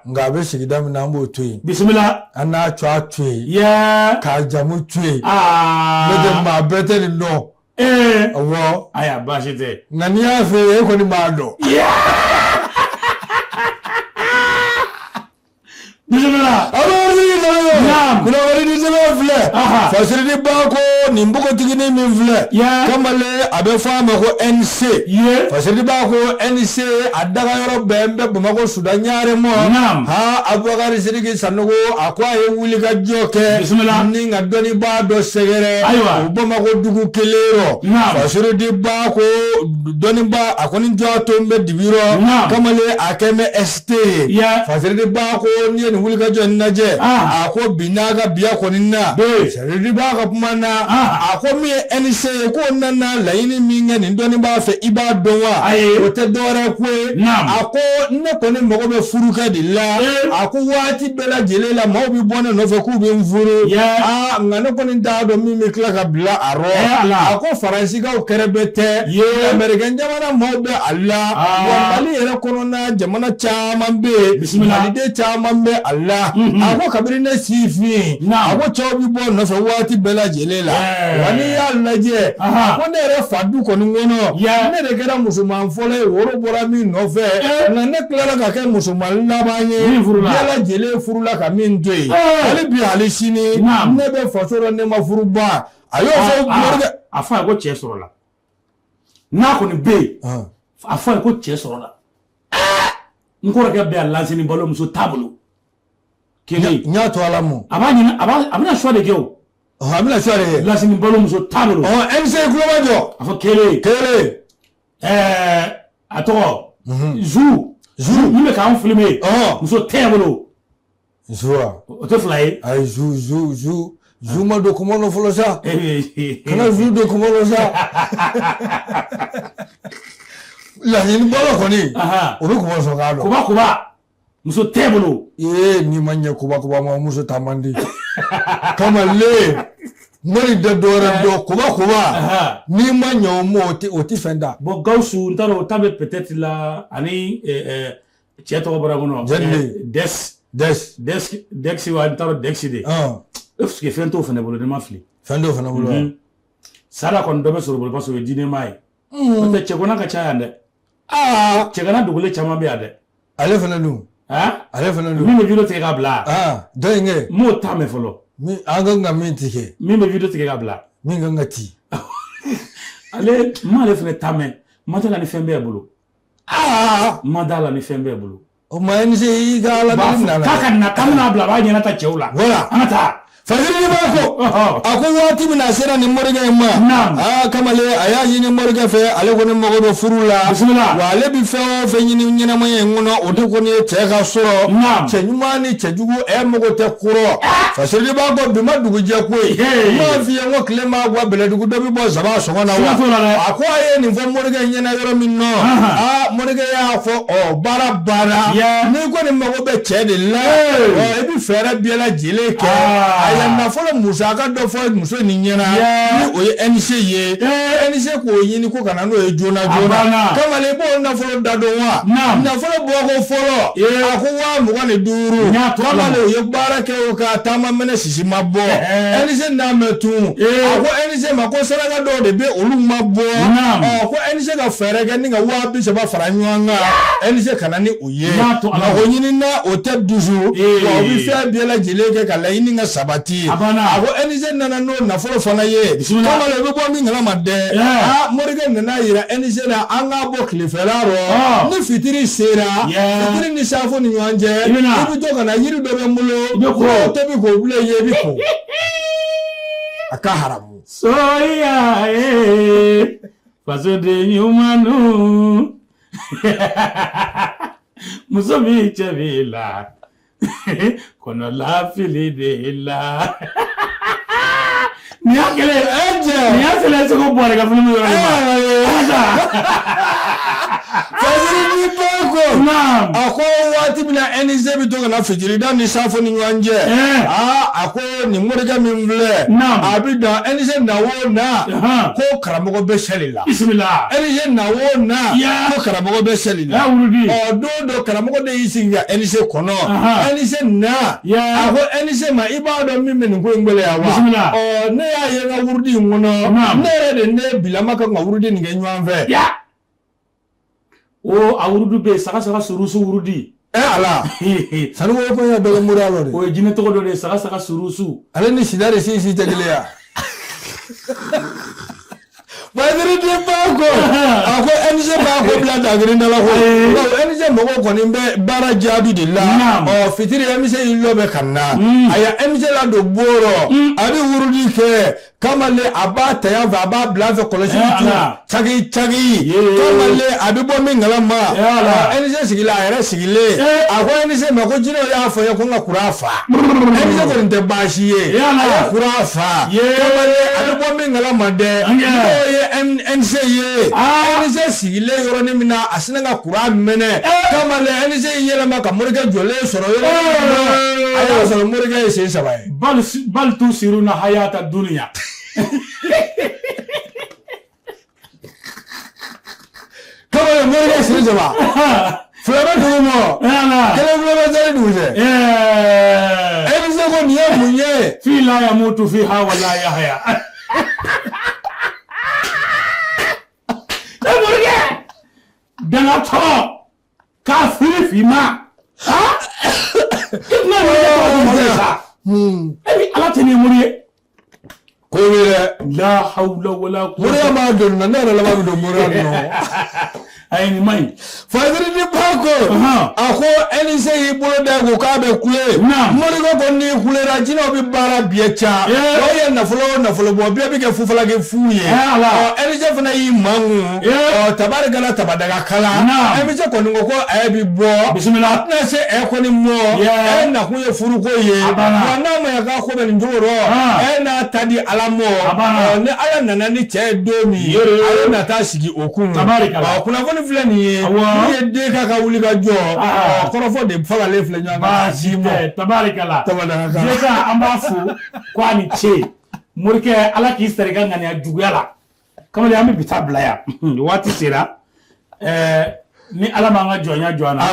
B: Nka a bɛ sigida min na, an b'o to yen.
A: Bisimila.
B: An n'a to a to yen. K'a jamu to yen. N'o tɛ, maa bɛɛ tɛ nin dɔn. Awɔ.
A: Ayiwa, baasi tɛ.
B: Nka n'i y'a fɛ yen, e kɔni b'a dɔn.
A: Bisimila.
B: Abubakar, kunnafoni sɛbɛn filɛ. Fasiridi ba ko nin npogotiginin min filɛ, kamalen, a bɛ fɔ a ma ko NC. Fasiridi ba ko NC, a dagayɔrɔ bɛn bɛ Bamakɔ Suda Ɲare ma. Ha, Abubakar Sidiki Sanogo, a ko a ye wulikajɔ kɛ.
A: Bisimila.
B: Ni ka dɔnnibaa dɔ sɛgɛrɛ.
A: Ayiwa.
B: O Bamakɔ dugu kelen rɔ. Fasiridi ba ko dɔnnibaa, a kɔni jɔ to bɛ dibi rɔ. Kamalen, a kɛ bɛ ST ye. Fasiridi ba ko n'i ye nin wulikajɔ in lajɛ, a ko bi n'a ka biya kɔni na. Fasiridi ba ka kuma na, a ko min ye NC ye, k'o nana laɲini min kɛ nin dɔnnibaa fɛ, i b'a dɔn wa?
A: Ayi.
B: O tɛ dɔwɛrɛ ko ye. A ko ne kɔni mago bɛ furukɛ de la. A ko waati bɛɛ lajɛlen la, maaw bɛ bɔ ne nɔfɛ k'u bɛ n furu. Nka ne kɔni t'a dɔn min bɛ tila ka bila a rɔ. A ko Faransikaw kɛrɛfɛ tɛ. Amɛrikɛn jamana maaw bɛ a la. Wa Mali yɛrɛ kɔnɔna jamana caman bɛ yen.
A: Bisimila.
B: Maliden caman bɛ a la. A ko kabini ne sifin, a ko cɛw bɛ bɔ nɔfɛ waati bɛɛ lajɛlen la. Wa n'i y'a lajɛ, a ko ne yɛrɛ fa du kɔni kɔnɔ, ne de kɛra musoman fɔlɔ ye woro bɔra min nɔfɛ. Nka ne tilara ka kɛ musoman laban ye. Bɛɛ lajɛlen furula ka min to yen. Hali bi, hali sini, ne bɛ faso la, ne ma furu ban. A y'o fɔ.
A: A fɔ a ye ko cɛ sɔrɔla. N'a kɔni bɛ yen, a fɔ a ye ko cɛ sɔrɔla. N kɔrɔkɛ bɛ yan, Lansini Balo, muso t'a bolo. Kelen.
B: N y'a to ala ma.
A: A b'a ɲini, a b'a, a bɛna choix de kɛ o.
B: A bɛna choix de kɛ.
A: Lansini Balo, muso t'a bolo.
B: MC kulomajɔ.
A: A fɔ kelen.
B: Kelen.
A: A tɔgɔ. Zu.
B: Zu.
A: Min bɛ k'an filmer. Muso tɛ bolo.
B: Zu wa.
A: O tɛ fila ye.
B: Ayi, zu zu zu zu ma don kuma dɔ fɔlɔ sa. Kana zu don kuma dɔ sa. Laɲini balo kɔni, o bɛ kuma sɔn k'a dɔn.
A: Kuba kuba, muso tɛ bolo.
B: Ee, n'i ma ɲɛ kuba kuba ma, muso ta man di. Kamalen, n kɔni tɛ dɔwɛrɛ dɔn, kuba kuba, n'i ma ɲɛ o ma, o ti fɛn da.
A: Bon, Gawusu, n t'a dɔn, o ta bɛ peut-être la ani cɛ tɔgɔ bɔra n kɔnɔ.
B: Jɛnni.
A: Des.
B: Des.
A: Des Dex wa, n t'a dɔn, Dex de. Est ce que fɛn t'o fana bolo, ne ma fili?
B: Fɛn t'o fana bolo wa?
A: Sara kɔni, dɔ bɛ sɔrɔ o bolo parce que o ye diinɛmaa ye. N'o tɛ, cɛgana ka ca yan dɛ. Cɛgana dogolen caman bɛ yan dɛ.
B: Ale fana dun? Ale fana dun?
A: Min bɛ vidéo tigɛ ka bila.
B: Dɔ in kɛ.
A: N m'o ta mɛn fɔlɔ.
B: Min an kan ka min tigɛ.
A: Min bɛ vidéo tigɛ ka bila.
B: Min kan ka ci.
A: Ale, n m'ale fana ta mɛn. N ma d'a la ni fɛn bɛɛ bolo. N ma d'a la ni fɛn bɛɛ bolo.
B: O ma ni se i ka ala deli nana.
A: K'a ka na, k'an bɛna bila, a b'a ɲɛna ta cɛw la.
B: Voilà.
A: An ka taa.
B: Fasiridi b'a ko, a ko waati min a sera nin morikɛ in ma, kamalen, a y'a ɲini morikɛ fɛ, ale kɔni mago bɛ furu la.
A: Bisimila.
B: Wa ale bɛ fɛn o fɛn ɲini ɲɛnamaya in kɔnɔ, o de kɔni ye cɛ ka sɔrɔ. Cɛ ɲuman ni cɛ jugu, ɛ mago tɛ kɔrɔ. Fasiridi b'a ko bi ma dugujɛ ko ye. N m'a f'i ye n ko tile ma bɔ Bɛlɛdugu, dɔ bɛ bɔ saba sɔngɔ na wa? A ko a ye nin fɔ morikɛ in ɲɛna yɔrɔ min nɔ, morikɛ y'a fɔ ɔ baara banna. N'i kɔni mago bɛ cɛ de la, ɔ i bɛ fɛɛrɛ bɛɛ lajɛlen kɛ. A ye nafolo musaka dɔ fɔ muso nin ɲɛna, ni o ye NC ye. NC k'o ɲini ko ka na n'o ye joona joona. Kamalen, i b'o nafolo da dɔn wa? Nafolo bɔko fɔlɔ, a ko 25 000. Kamalen, o ye baara kɛ, o ka taama mɛnɛ sisi ma bɔ. NC n'a mɛn tun, a ko NC ma ko saraka dɔw de bɛ olu ma bɔ. Ɔ ko NC ka fɛɛrɛ kɛ ni ka 30 000 fara ɲɔgɔn kan, NC ka na ni o ye. Mago ɲini na, o tɛ dusu wa, o bɛ fɛn bɛɛ lajɛlen kɛ ka laɲini ka sabati. nati. A ko NG nana n'o nafolo fana ye. Kamalen i bɛ bɔ min kalama dɛ, aa morikɛ nana yira NG la an k'a bɔ tilefɛla rɔ, ni fitiri sera, fitiri ni safo ni ɲɔgɔn cɛ, i bɛ to ka na yiri dɔ bɛ n bolo, i bɛ ko tobi k'o bila i ye, i bɛ ko a ka haramu.
A: Soya ye fasoden ɲumannu, muso min cɛ b'i la, kɔnɔlafili de la. Nin y'a kɛlen
B: cɛ,
A: nin y'a selen Segu Buwarɛ ka filimu yɔrɔ in ma.
B: Fasiridi ba ko a ko waati min na NG bɛ to ka na fitirida ni safo ni ɲɔgɔn cɛ, aa a ko nin morikɛ min filɛ, a bɛ dan NG na o na ko karamɔgɔ bɛ seli la.
A: Bisimila.
B: NG na o na ko karamɔgɔ bɛ seli la. Ɔ don dɔ karamɔgɔ de y'i sigi ka NG kɔnɔ. NG na, a ko NG ma i b'a dɔn min bɛ nin ko in gɛlɛya wa?
A: Bisimila.
B: Ɔ ne y'a ye n ka wurudi in kɔnɔ, ne yɛrɛ de ne bilama kan ka wurudi nin kɛ ɲɔgɔn fɛ.
A: O a wurudu bɛ yen, saga saga surusu wurudi.
B: Ɛ ala sanuko ko ya bɛɛ bɛ moriya lɔ de.
A: O ye jinɛ tɔgɔ dɔ de ye, saga saga surusu.
B: Ale ni sida de si si tɛ kelen ya. Fasiridi ba ko a ko NG b'a ko bila dagirinda la ko bawo NG mɔgɔw kɔni bɛ baara jaabi de la. Ɔ fitiri NG y'i lɔbɛn ka na, a ya NG ladon bon rɔ, a bɛ wurudi kɛ. Kamalen a b'a ta yan fɛ, a b'a bila fɛ, kɔlɔsi tu caki caki. Kamalen a bɛ bɔ min kalama, NG sigilen, a yɛrɛ sigilen, a ko NG ma ko jinɛw y'a fɔ n ye ko n ka kuran fa. NG ko nin tɛ baasi ye, a ye kuran fa. Kamalen a bɛ bɔ min kalama dɛ, n'o ye NG ye, NG sigilen yɔrɔnin min na, a sinna ka kuran mɛnɛ. Kamalen NG y'i yɛlɛma ka morikɛ jɔlen sɔrɔ yɔrɔ, a y'a sɔrɔ morikɛ ye sen saba ye.
A: Bal tusiruna hayata dunya.
B: Kamalen morikɛ sen saba, fila bɛ dugu ma, kelen fila bɛ sani dugu cɛ. NG ko nin ye mun ye?
A: Fi la yamutu fiha wa la yahya. E morikɛ dangatɔ k'a firi finma. I tɛna morikɛ tɔgɔ di mɔgɔ ye sa. E bi ala tɛ nin mori ye.
B: Ko bɛ dɛ.
A: La hawla wala
B: quwwata. Moriya b'a don na, ne yɛrɛ laban bɛ don moriya nɔ.
A: Ayi nin man ɲi.
B: Fasiridi ba ko a ko NG y'i bolo da ko k'a bɛ kule. Morikɛ ko n'i kulera jinɛw bɛ baara bɛɛ ca. O ye nafolo o nafolo bɔ bɛɛ bɛ kɛ fufalaki fu ye. Ɔ NG fana y'i makun. Ɔ tabarikala tabadaga kala. NG kɔni ko ko ɛ bɛ bɔ.
A: Bisimila.
B: A tɛna se ɛ kɔni mɔ. Ɛ nakun ye furuko ye. Wa n'a ma ɲɛ k'a ko bɛ nin cogo rɔ. Ɛ n'a ta di Ala mɔ. Ɔ ni Ala nana ni cɛ ye don min, ale na taa sigi o kun. Ɔ kunnafoni filɛ nin ye. Min ye DK ka wuli ka jɔ. Ɔ kɔrɔfɔ de fagalen filɛ ɲɔgɔn kan.
A: Baasi tɛ, tabarikala.
B: Tabadaga kala.
A: DK an b'a fo ko a ni ce. Morikɛ Ala k'i sara i ka ŋaniya juguya la. Kamalen an bɛ bi ta bila yan, waati sera. Ni Ala m'an ka jɔnya jɔ an na,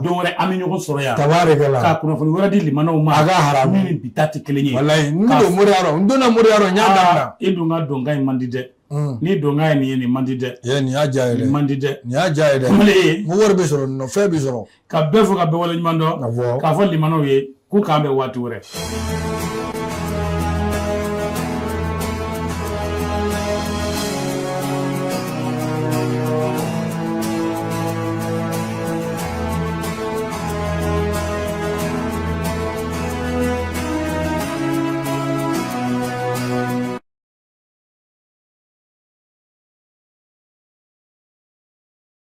A: don wɛrɛ an bɛ ɲɔgɔn sɔrɔ yan
B: tabarikala
A: ka kunnafoni wɛrɛ di limanaw ma
B: a ka haramu
A: min ni bi ta tɛ kelen ye.
B: Walayi n don moriya rɔ, n donna moriya rɔ, n y'a daminɛ.
A: E dun ka donkan in man di dɛ. Ni donkan ye nin ye, nin man di dɛ.
B: Nin y'a diya ye dɛ.
A: Nin man di dɛ.
B: Nin y'a diya ye dɛ.
A: Kamalen
B: n ko wari bɛ sɔrɔ nin nɔ, fɛn bɛ sɔrɔ.
A: Ka bɛɛ fo ka bɛɛ waleɲuman dɔn. K'a fɔ limanaw ye k'u k'an bɛn waati wɛrɛ.